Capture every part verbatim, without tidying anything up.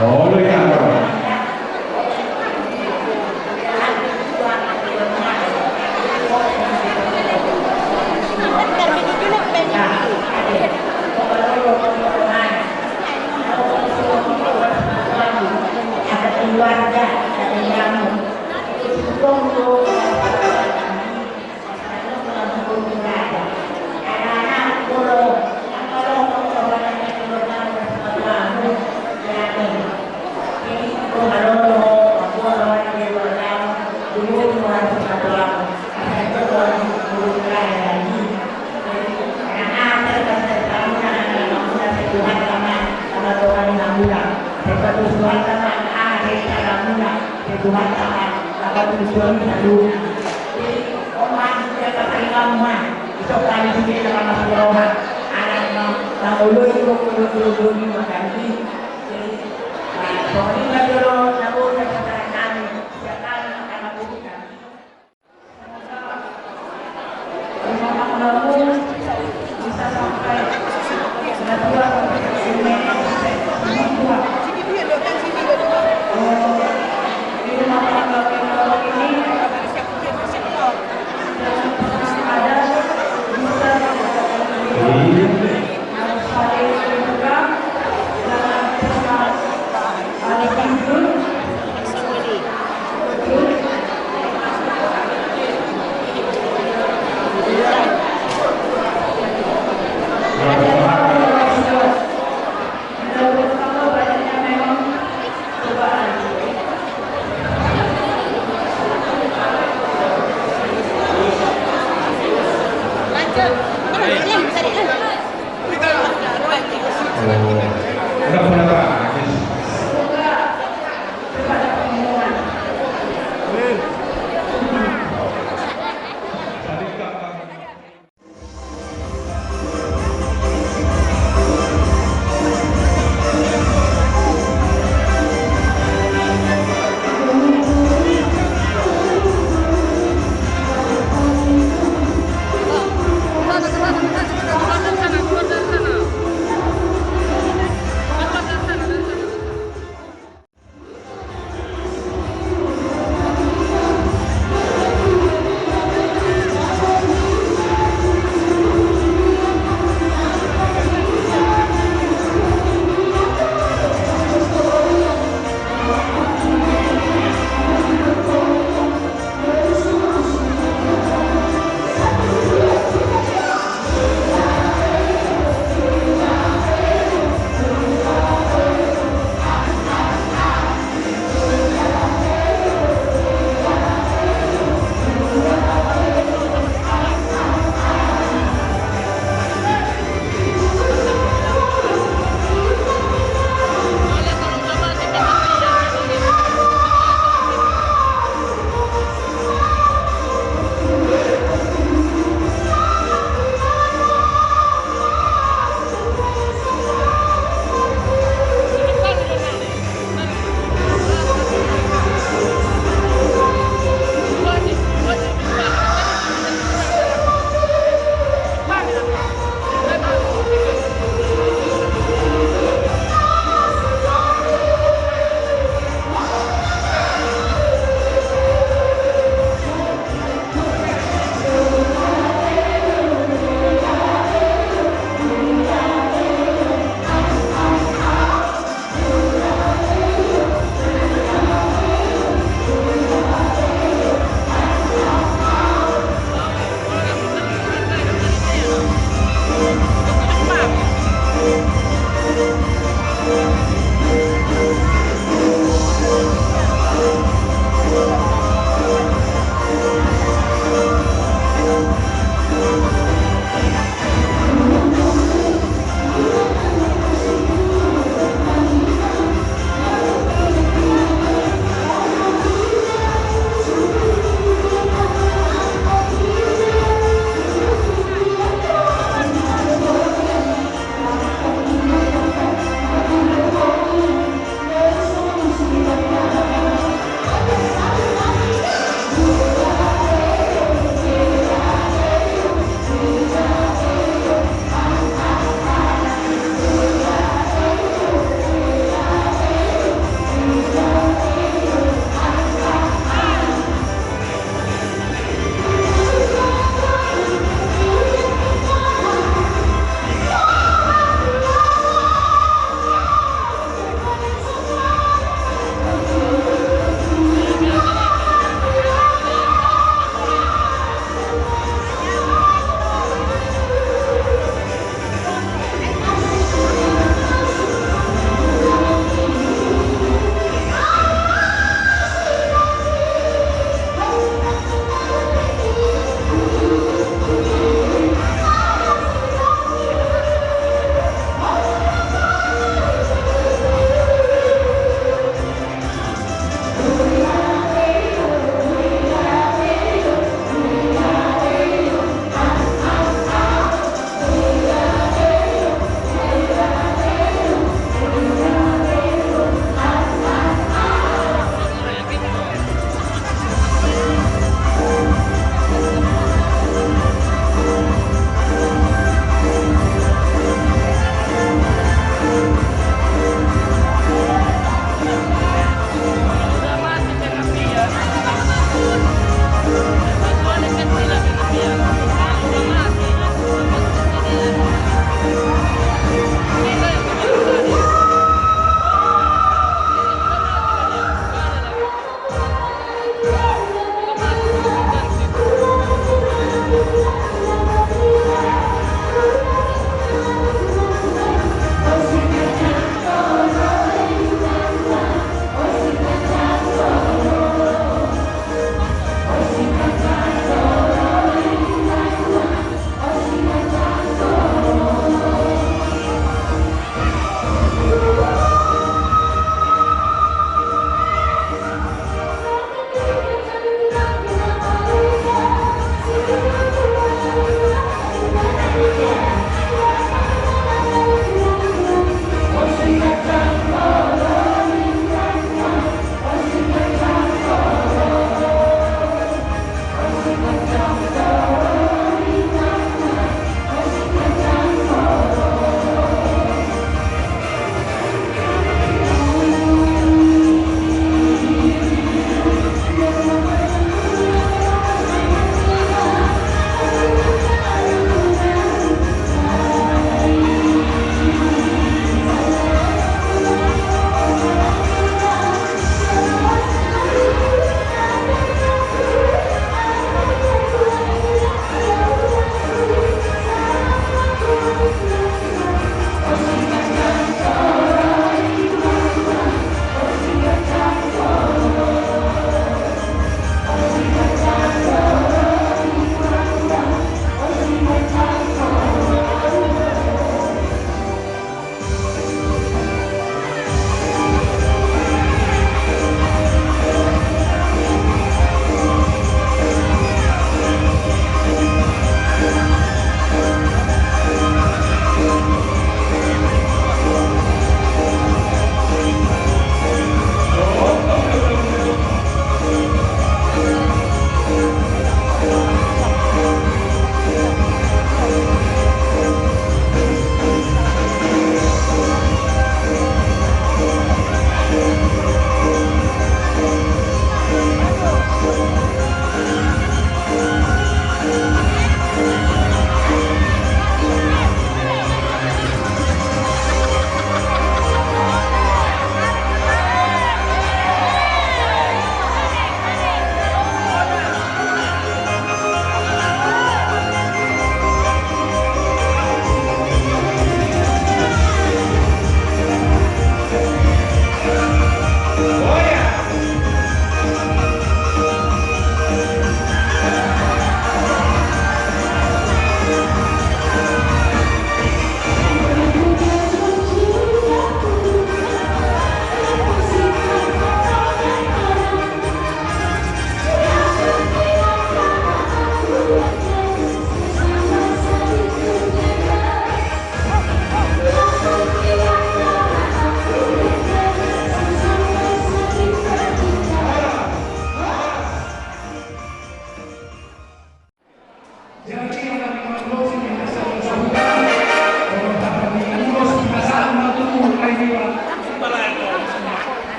Olo, ya.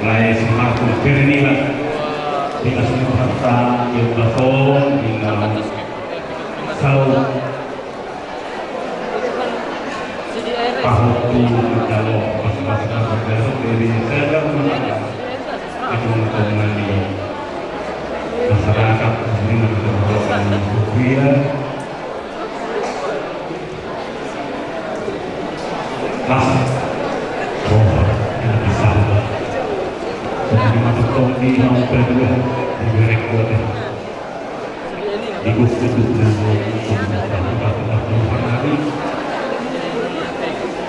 Lae si Markus Jeremiah, di kasih harta, di baton, di dalam sau. Pahut tu menjalo pas-pas menjalo dari sadar menang. Itu mengenai masyarakat sendiri mengenai dia. Pas roha yang disangka. Jadi masuk di yang kedua di merek kuatnya. Di gusti itu dan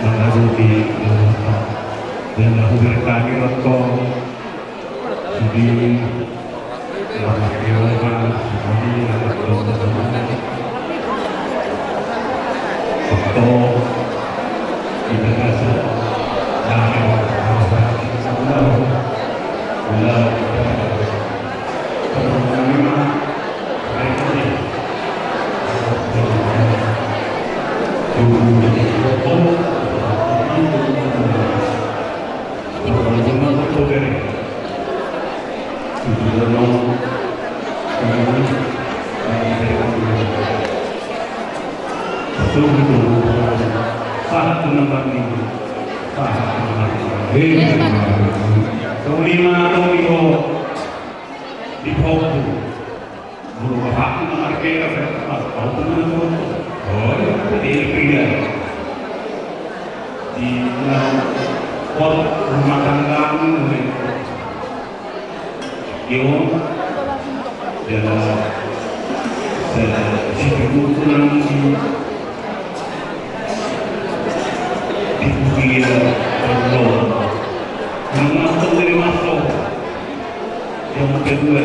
mengadu di dan aku berkali roto di Di Papua. Molo bapakku na markera, pas bapakku na markera. Oh, iya, iya, iya. Di dalam pot rumah tanggamu, yo, dalam se-, si kebutuhan di, di dunia, Allah. Mengatur dari masuk. Yang kedua,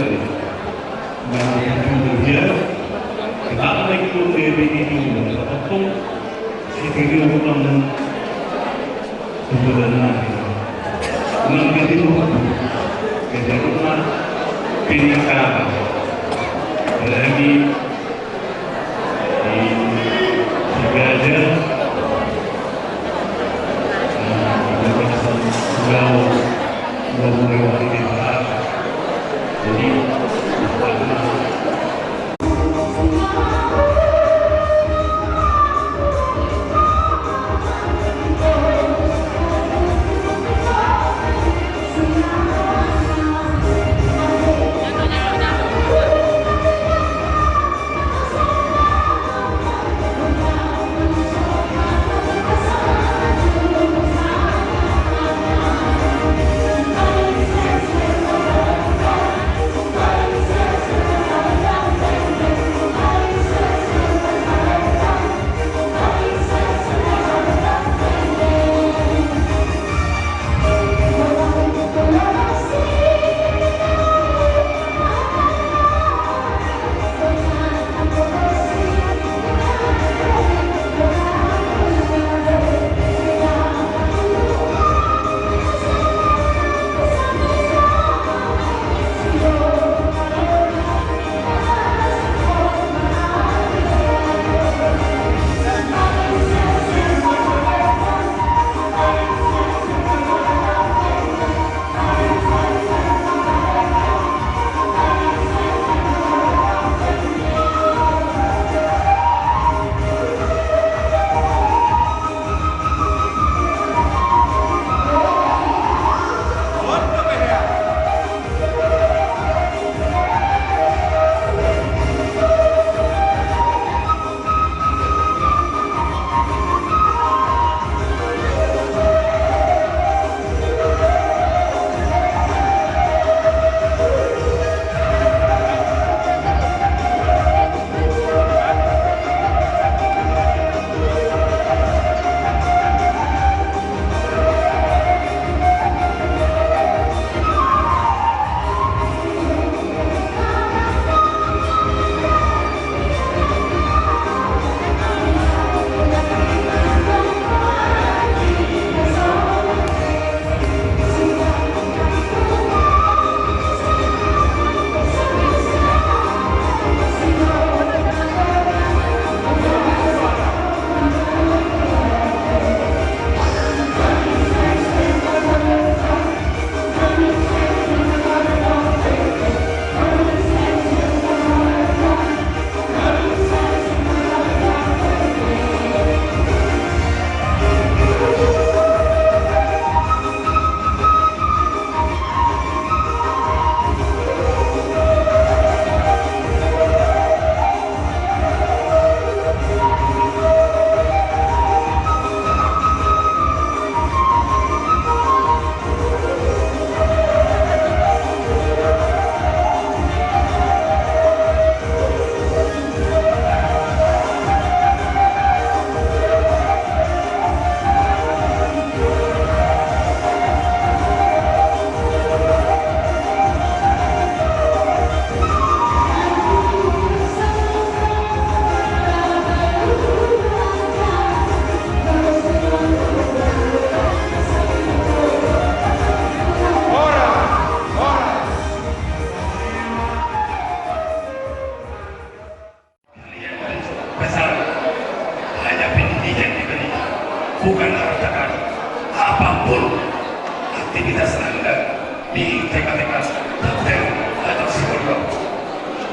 Di tengah-tengah tertib atau sipurba.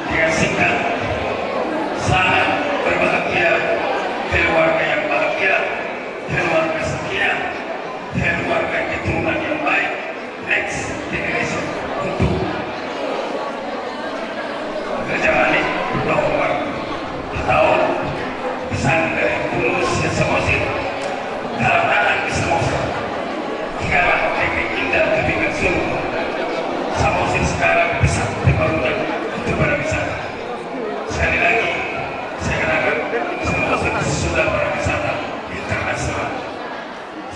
Dengan singkat, sangat berbahagia, keluarga yang bahagia, keluarga sakinah, keluarga keturunan yang baik, next generation untuk kerja balik dohot. Tahu pesan dari Paulus ya Samosir, kalau datang di Samosir, jikalau kami indah di bibir surga, Samosir sekarang bisa dibangunkan untuk pariwisata. Sekali lagi, saya katakan, Samosir sudah pariwisata internasional.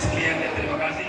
Sekian dan terima kasih.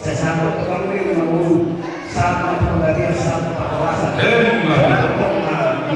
Sai sahat ma tu hamu, angka na mangolu. Sahat ma tu panggabean, sahat ma tu parhorasan. Emma. Sahat ma tu parhorasan.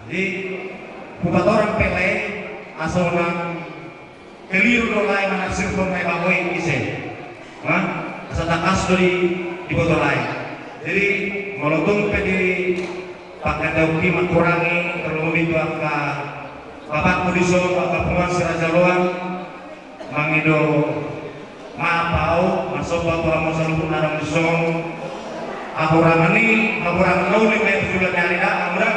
Jadi, hupatorang pe lae, asa unang keliru do lae manafsirhon na i bahen ise. Nah, asa tangkas do di, diboto lae. Jadi, molo tung pe di pangkataion i mangkurangi, terlebih tu angka bapakku dison, angka punguan si Raja Loan, mangido maaf au, marsomba tu hamu saluhutna na adong dison. Hahurangan i, hahurangan na uli ma i tu joloan ni ari da, hamu da.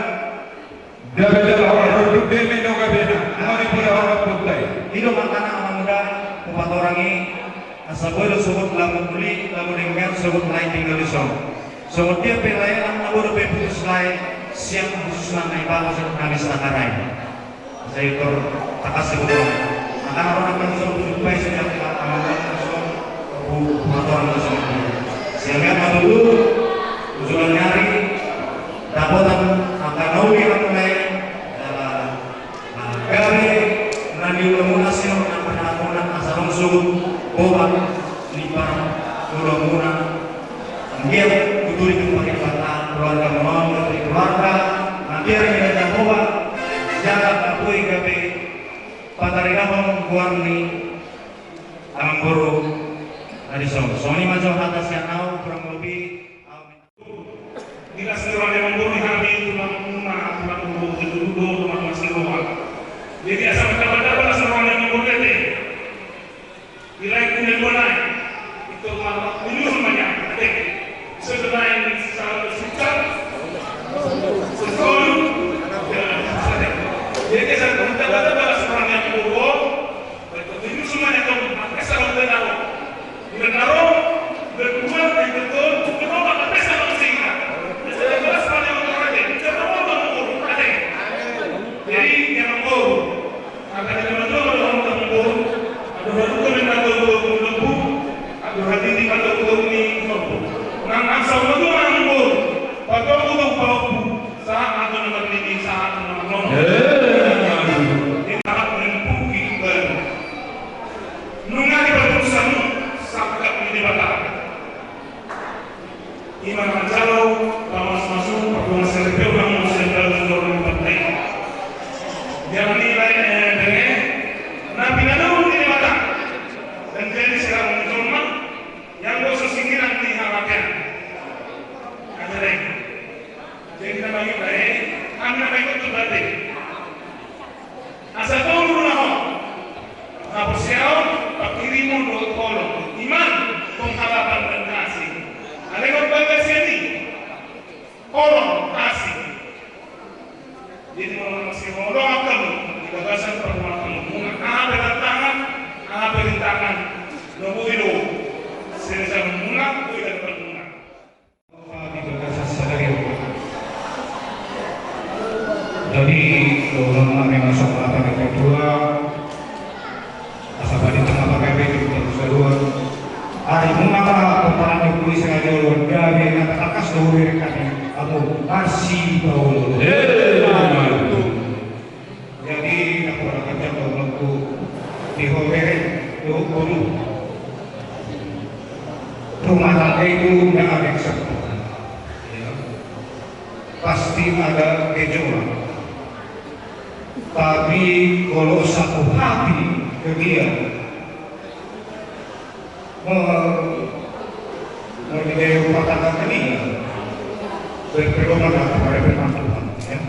Gabe jala horas, runduk deme do gabe na, mari pula horas puntai. I do makana hamu da, hupatorang i, asa boi do sogot lamuk uli, lamuk denggan, sogot lae tinggal dison. Sogot dia pe lae, nang na boi dope putus lae, sian khususna na i bahen sian hami Sitaharai. Sai tor tangkas diboto. Angka na ro nangkin so, jumpai so, jumpai so. Sian i ma tutu, tu joloan ni ari, dapotan angka na uli hamu lae, jala, ah, gabe na niulamuna sian na pinahanmuna asa langsung boban ni parulaonmuna. Anggiat tuturi tu panghibataan keluargamuna, keluarga, anggiat ringan Jahowa, jala boi gabe pataridahon goar ni amangboru na dison. Songon i ma jo hata sian au, kurang lebih au. Di las ni roha ni amangboru i hami, tulang muna, tulang muna, tulang muna, tulang muna. Jadi asa mantap-mantap las ni roha ni amangboru i ate. Ilai kunen bonai. Itu mah menyuruh banyak. Ate. Sebenarnya ini satu sikap. Sesuatu. Jadi asa mantap-mantap las ni roha ni amangboru. Sahat ma tu na marlidi, sahat tu na marnono. Eh, aduh. Di sahat tu na marpungki baru. Nunga dipajusa hamu sangkap ni Debata. I ma na manjalo pamasumasu, pardongan saripeon hamu sian dalan joro ni Debata i. Jala nilai, eh, bere na pinadao ni Debata. Dan jadi sirang ni jolma, ianggo so singiran ni hamatean. Ajareng. Jadi na mangihut, eh, hami na mangihut tu bate. Asa tolu na ho. Haporseaon, panghirimon dohot holong. Iman, pengharapan dan kasih. Alai on bangga sian i. Holong, kasih. Jadi molo na masiholongan hamu di bagasan parhulahuanmuna, aha pe tantangan, aha pe rintangan, na boi do silesanmuna, boi do dalanmuna. Di bagasan sadari on. Jadi, dohonon nami ma songon hata ni natuatua, asa padi tangkas pagabe di hita saluhutna. Ari muna ma pomparan ni puli sanga jolo, gabe na tatangkas do hubereng hami, hamu marsipaolo. Eh, betul. Jadi, na pola kerja dohononku di ho bere, dohot boru. Rumah tangga itu nggak ada yang sempurna. Ya. Pasti ada gejolak. Tapi kalau satu hati ke dia, me-, membiayai rumah tangga ke dia, berpedoman kepada firman Tuhan, ya.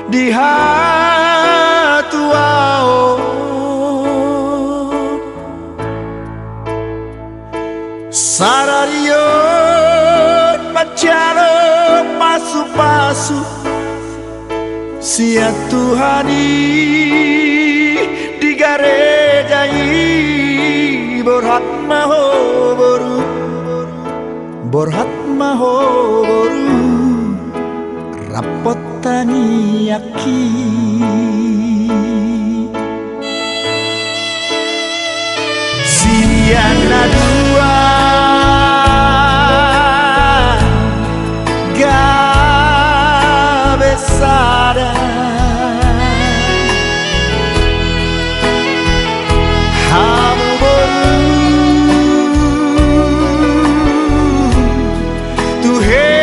Di hatuaon sadari on manjalo pasupasu sian Tuhan i di gareja i. Borhat ma ho boru, borhat ma ho boru, rap tangiangki. Sian na dua gabe sada. Hamu boru tu helangki.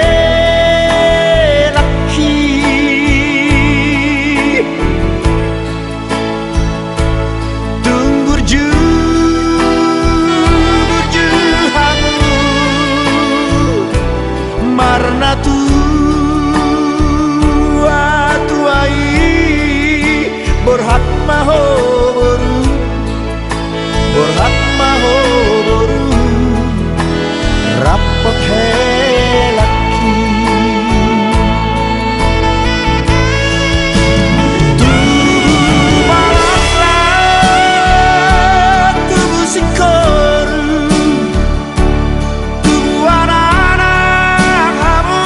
Tung burju, burju hamu marnatua-tua i. Borhat ma ho boru, borhat ma ho boru, rap helangki. Tubu ma laklak, tubu singkoru, tubu anak-anak hamu,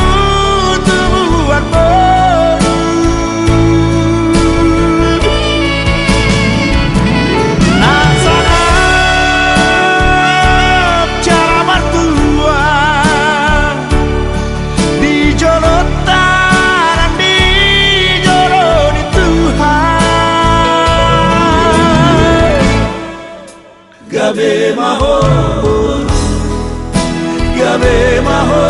tubu boru. Nang sangap jala martua di jolonta nang di jolo ni Tuhan. Gabe ma ho boru, gabe ma ho